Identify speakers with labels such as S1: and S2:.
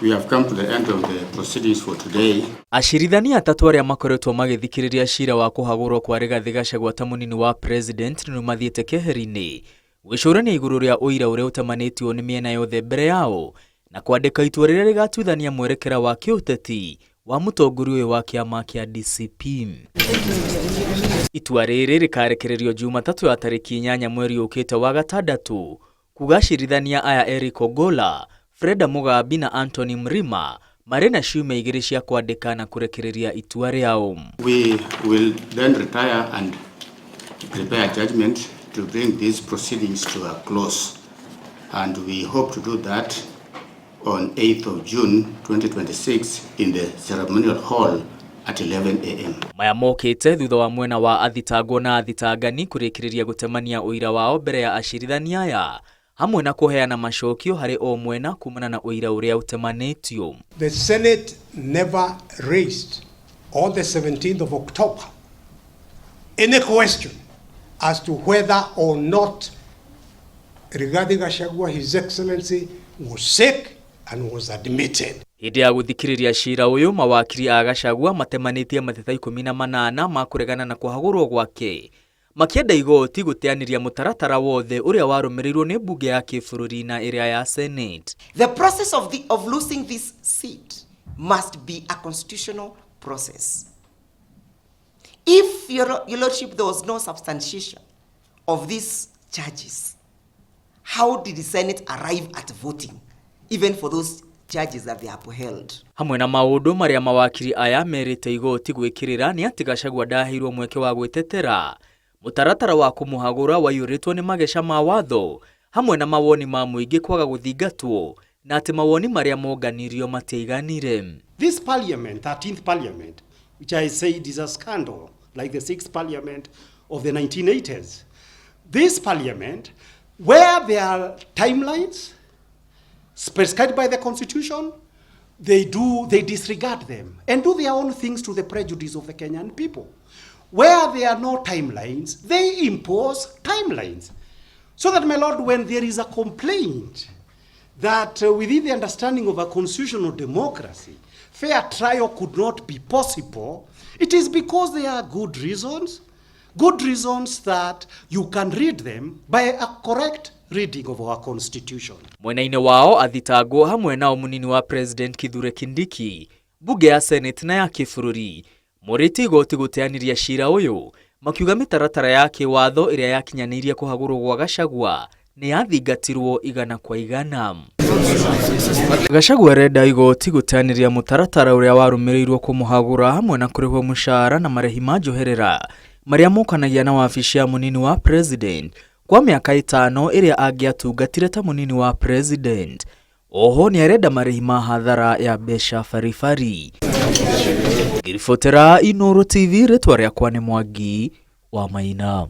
S1: We have come to the end of the proceedings for today.
S2: Acirithania atatũ arĩa makoretwo magĩthikĩrĩria cira wa kũhagũrwo kwa Rigathĩ Gachagua ta mũnini wa president nĩ mathiĩte keheri-inĩ gwĩcũrania igũrũ rĩa ũira ũrĩa ũtamanĩtio nĩ mĩena yothe mbere yao na kwandĩka itua rĩrĩa rĩgatuithania mwerekera wa kĩũteti wa mũtongoria ũyũ wa kĩama kĩa DCP. Itua rĩrĩ rĩkarekererio Jumatatũ ya tarĩki 8 mweri ũkĩte wa gatandatũ kuga acirithania aya Eric Ogola, Freda Mugambi na Anthony Mrima marĩ na ciumia 2 cia kwandĩka na kũrekereria itua rĩao.
S1: We will then retire and prepare judgment to bring these proceedings to a close, and we hope to do that on 8th of June 2026 in the ceremonial hall at 11 a.m.
S2: Maya mokĩte thutha wa mwena wa athitangwo na athitangani kũrĩkĩrĩria gũtemania ũira wao mbere ya acirithania aya hamwe na kũheana macokio harĩ o mwena kumana na ũira ũrĩa ũtemanĩtio.
S3: The Senate never raised on the 17th of October any question as to whether or not Rigathi Gachagua, His Excellency, was sick and was admitted.
S2: Hĩndĩ ya gũthikĩrĩria cira ũyũ mawakiri a Gachagua matemanĩtie mateta 18 ma kũregana na kũhagũrwo gwake makĩenda igoti gũteanĩria mũtaratara wothe ũrĩa warũmĩrĩirwo nĩ mbunge ya kĩbũrũri na ĩrĩa ya Senate.
S4: The process of losing this seat must be a constitutional process. If, Your Lordship, there was no substantiation of these charges, how did the Senate arrive at voting, even for those charges that they upheld?
S2: Hamwe na maũndũ marĩa mawakiri aya merĩte igoti gwĩkĩrĩra nĩ atĩ Gachagua ndaheirwo mweke wa gwĩtetera mũtaratara wa kũmũhagũra waiyũrĩtwo nĩ mageca ma watho hamwe na mawoni ma mũingĩ kwaga gũthingatwo na atĩ mawoni marĩa monganirio matiaiganire.
S5: This parliament, 13th parliament, which I said is a scandal, like the 6th parliament of the 1980s. This parliament, where there are timelines prescribed by the constitution, they disregard them and do their own things to the prejudice of the Kenyan people. Where there are no timelines, they impose timelines. So that, my lord, when there is a complaint that within the understanding of a constitutional democracy, fair trial could not be possible, it is because there are good reasons that you can read them by a correct reading of our constitution.
S2: Mwena-inĩ wao athitangwo hamwe nao mũnini wa president Kithure Kindiki, mbunge ya Senate na ya kĩbũrũri morĩtie igoti gũteanĩria cira ũyũ makiuga mĩtaratara ya kĩwatho ĩrĩa yakinyanĩirie kũhagũrwo gwa Gachagua nĩ yathingatirwo igana kwa igana. Gachagua arenda igoti gũteanĩria mũtaratara ũrĩa warũmĩrĩirwo kũmũhagũra hamwe na kũrĩhwo mũcara na marĩhi ma njoherera marĩa mokanagia na wabici ya mũnini wa president kwa mĩaka 5 ĩrĩa angĩatungatire ta mũnini wa president. Oho nĩ arenda marĩhi ma hathara ya mbeca baribari. Ngĩribotera Inooro TV, rĩtwa rĩakwa nĩ Mwangi wa Maina.